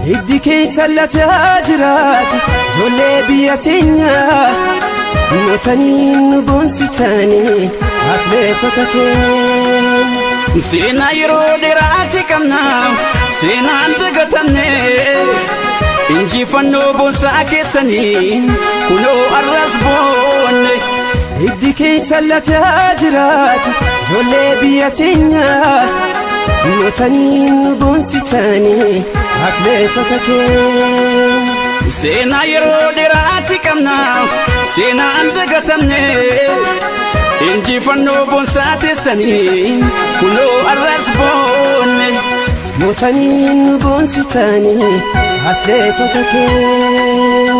Hiddi keessa lataa jiraatu ijoollee biyya teenyaa mootanii nu boonsitanii atleetota keenya. Seenaa yeroo dheeraati qabna, seenaan dagatamne. Injifannoo boonsaa keessanii kunoo arras boonne. Hiddi keessa lataa jiraatu ijoollee biyya teenyaa mootanii nu boonsitanii atleetota keenya. Seenaa yeroo dheeraati qabna, seenaan dagatamne. Injifannoo boonsaa teessanii kunoo arras boonne. Mootanii nu boonsitanii atleetota keenya.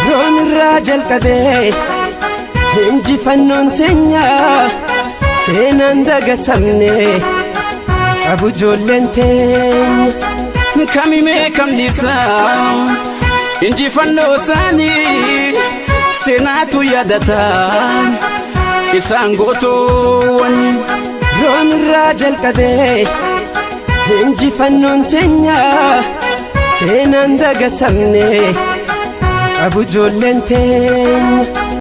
Roon irraa jalqabee injifannoon teenya seenaan dagatamne qabu ijoolleen teenya. Kamimee kam dhiisaa injifannoo isaanii, seenaatu yaadata isaan gootoowwan. Roon irraa jalqabee injifannoon teenya seenaan dagatamne qabu ijoolleen teenya.